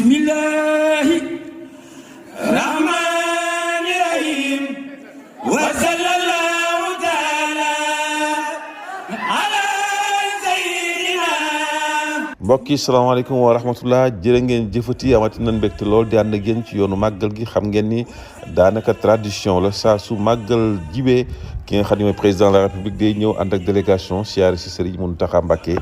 bismillahi rahmani rahim wa sallallahu taala ala sayyidina. mbokk yi salaamaaleykum wa rahmatullah, jërë ngeen jëfati amati nañ mbégte lool di ànd ak yéen ci yoonu màggal gi. xam ngeen ni daanaka tradition la saa su màggal jibee ki nga xam ne mooy président de la république day ñëw ànd ak délégation siyaare si Serigne Mountakha Mbacké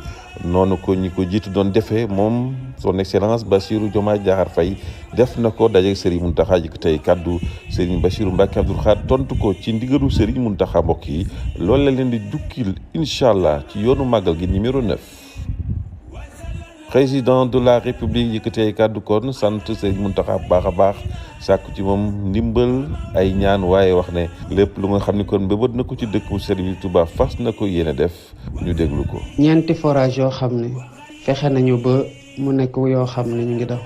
noonu ko ñi ko jiitu doon defee moom son excellence Bassirou Diomaye Diakhar Faye def na ko dajeeg Serigne Mountakha ji ko tey kaddu Serigne Bassirou Mbacké Abdoul Khadr tontu ko ci ndigalu Serigne Mountakha. mbokk yi loolu la leen di jukkil incha allah ci yoonu màggal gi numéro 9. président de la république yëkkati ay kàddu kon sant Serigne Mountakha bu baax a baax sàkku ci moom ndimbal ay ñaan waaye wax ne lépp lu nga xam ne kon mbëbët na ko ci dëkk bu Serigne Touba fas na ko yéene def. ñu déglu ko. ñeenti forage yoo xam ne fexe nañu ba mu nekk yoo xam ne ñu ngi daw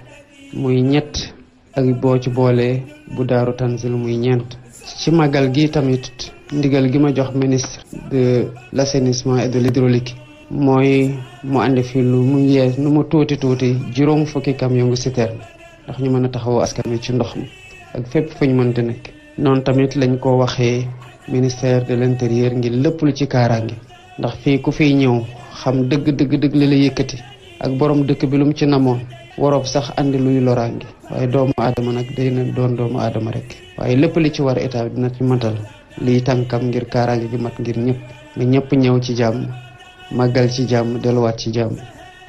muy ñett ak boo ci boolee bu Daaru Tanzil muy ñeent. ci màggal gi tamit ndigal gi ma jox ministre de l'assainissement et de l'hydraulique mooy mu andi fi lu mu yees nu mu tuuti juróom fukki camion ngu citerne ndax ñu mën a taxawoo askan wi ci ndox mi ak fépp fu ñu mënti nekk. noonu tamit lañ ko waxee ministère de l'intérieur ngir lépp lu ci kaaraange ndax fii ku fiy ñëw xam dëgg li la yëkkati ak borom dëkk bi lu mu ci namoon waroob sax andi luy loraange waaye doomu aadama nag day na doon doomu aadama rek. waaye lépp li ci war état bi dina ci matal liy tànkam ngir kaaraange gi mat ngir ñëpp nga ñëpp ñëw ci jàmm màggal ci jàmm delluwaat ci jàmm.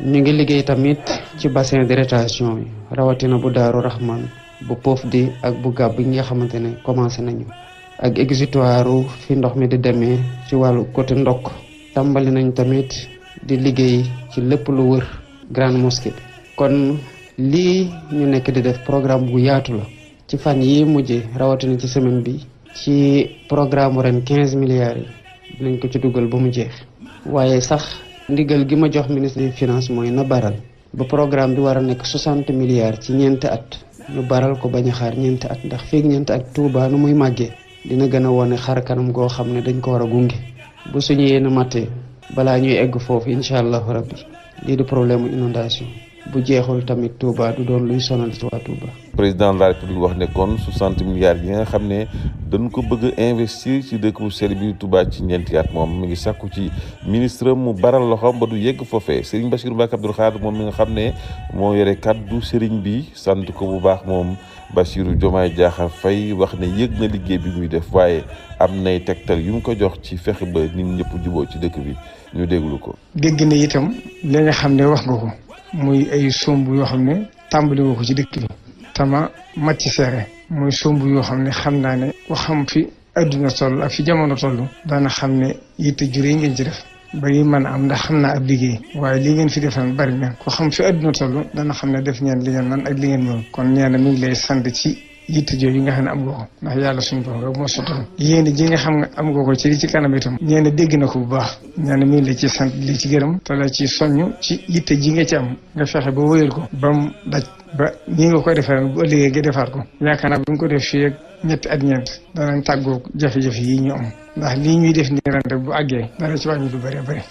ñu ngi liggéey tamit ci bassin de rétention yi rawatina bu Daaru Rahman bu Pofdy ak bu Gàbb yi nga xamante ne commencé nañu ak exutoire fi ndox mi di demee ci wàllu côté ndokk. tàmbali nañ tamit di liggéey ci lépp lu wër grande mosquée bi. kon lii ñu nekk di def programme bu yaatu la ci fan yi mujjee rawatina ci semaine bi ci programme ren 15 milliards yi dinañ ko ci dugal ba mu jeex. waaye sax ndigal gi ma jox ministre des finances mooy na baral ba programme bi war a nekk 60 milliards ci ñeenti at ñu baral ko bañ a xaar ñeenti at ndax feeg ñeenti at Touba nu muy màggee dina gën a wone xar kanam goo xam ne dañ ko war a gunge bu suñu yéen a mattee balaa ñuy egg foofu incha allahu rabbi lii di problème mu inondation bu jeexul tamit Touba du doon luy sonal ci waa Touba. président de la république wax ne kon 60 milliards yi nga xam ne dañ ko bëgg a investir ci dëkk bu sell bi Touba ci ñeenti at moom mi ngi sàkku ci ministre mu baral loxoom ba du yegg foofee. Serigne Bassirou Mbacké Abdoul Khadr moom mi nga xam ne moo yore kaddu Serigne bi sant ko bu baax moom Bassirou Diomaye Diakhar Faye wax ne yëg na liggéey bi muy def waaye am nay tegtal yu mu ko jox ci fexe ba nit ñëpp juboo ci dëkk bi ñu déglu ko. dégg na itam li nga xam ne wax nga ko muy ay somb yoo xam ne tàmbali woo ko ci dëkk bi tama mat ci seere muy somb yoo xam ne xam naa ne ku xam fi adduna toll ak fi jamono toll daana xam ne yitte juree ngeen ci def ba yi mën a am ndax xam naa ab liggéey waaye li ngeen fi defal bari na ku xam fi adduna toll dana xam ne def ngeen li ngeen man ak li ngeen moom kon nee na mi ngi lay sant ci yitte jooju yi nga xam ne am nga ko ndax yàlla suñu borom rek moo sottal yéen ji nga xam nga am nga ko ci li ci kanam itam nee na dégg na ko bu baax nee na mi ngi la ci sant li ci gërëm te la ci soññ ci yitte ji nga ci am nga fexe ba wéyal ko ba mu daj ba nii nga koy defee ren bu ëllëgee nga defaat ko yaakaar naa bu ñu ko def fii ak ñetti at ñeent danañ tàggoo jafe-jafe yi ñu am ndax lii ñuy def nii ren rek bu àggee dana ci wàññi lu bëri bëri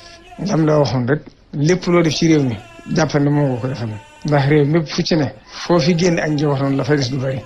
lam la waxoon rek lépp loo def ci réew mi jàppal ne moo nga ko defal ndax réew mépp fu ci ne foo fi génne ak njabootam la fa des du bëri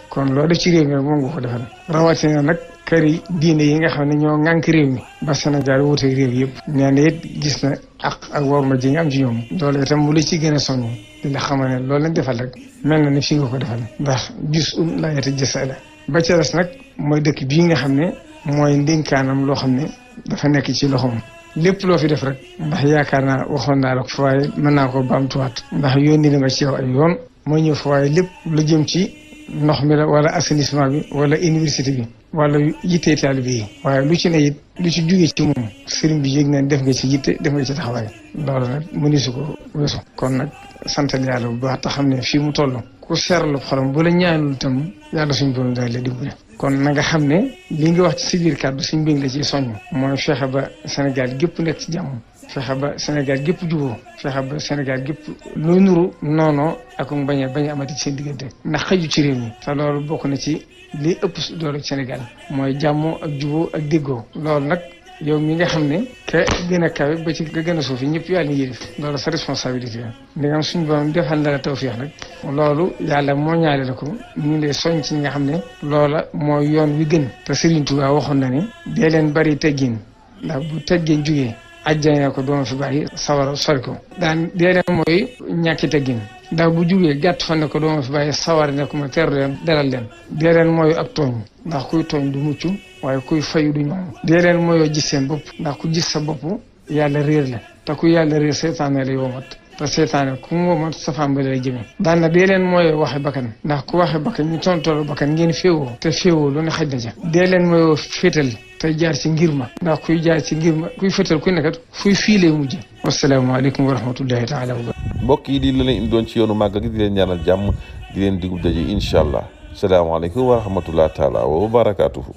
kon loolu def ci réew mi rek moom nga ko defal rawatina nag kër yi diine yi nga xam ne ñoo ŋànk réew mi ba Sénégal wuuteeg réew yëpp nee na it gis na ak waruma ji nga am ci ñoom loolu itam mu la ci gën a soññ dina xamal ne loolu lañ defal rek mel na ni fii nga ko defal ndax gis laa yeta jësala ba ca des nag mooy dëkk bii nga xam ne mooy ndénkaanam loo xam ne dafa nekk ci loxoom lépp loo fi def rek ndax yaakaar naa waxoon naa la ko fa waaye mën naa ko baamtuwaat ndax yónni na ma ci yow ay yoon mooy ñëw fa waaye lépp lu jëm ci ndox mi la wala assainissement bi wala université bi wala yittee taalibe yi waaye lu ci ne it lu ci jugee ci moom sëriñ bi yëg na def nga ci yitte def nga ci taxawaay loolu nag mënisu ko weesu kon nag santal yàlla bu baax te xam ne fii mu toll ku seerlu xolam bu la ñaanul itam yàlla suñ borom dana la dimbale kon na nga xam ne li nga wax ci si biir kàddu suñ mbég la ci soññ mooy fexe ba Sénégal gépp nekk ci jàmm fexe ba Sénégal gépp juboo fexe ba Sénégal gépp loo nuru noonoo ak bañ a amati ci seen diggante ndax xëju ci réew mi te loolu bokk na ci li ëpp doole Sénégal mooy jàmmoo ak juboo ak déggoo loolu nag yow mi nga xam ne ka gën a kawe ba ci nga gën a suufi ñëpp yàlla yërif loolu sa responsabilité la ndegam suñu borom defal na la tawfiix nag loolu yàlla moo ñaale la ko ñu ngi lay soñ ci ñi nga xam ne loola mooy yoon wi gën te Serigne Touba waxoon na ne dee leen bari teggin ndax bu teggin jugee ajjana ko doon fi bàyyi sawara sori ko daan dee leen mooy ñàkki teggin ndax bu jugee gàtt fan ne ko doon fi bàyyi sawara ne ko ma teeru leen dalal leen dee leen mooy ak tooñ ndax kuy tooñ du mucc waaye kuy fayu du ñoom dee leen mooyoo gis seen bopp ndax ku gis sa bopp yàlla réer la te ku yàlla réer seetaane la yomat te seetaane ku mu womat safaan ba lay jëme daan na dee leen mooyoo waxe bakkan ndax ku waxe bakkan ñu tontoolu bakkan ngeen féewoo te féewoo lu ne xaj na ca dee leen mooyoo féetal te jaar ci ngir ma ndax kuy jaar ci ngir ma kuy féetal kuy nekkat fuy fiilee mujj wasalaamaaleykum wa rahmatullahi taala wa barakatuh mbokk yi di la leen indoon ci yoonu màggal gi di leen ñaanal jàmm di leen digub daje incha allah salaamaaleykum wa rahmatullah taala wa barakatuhu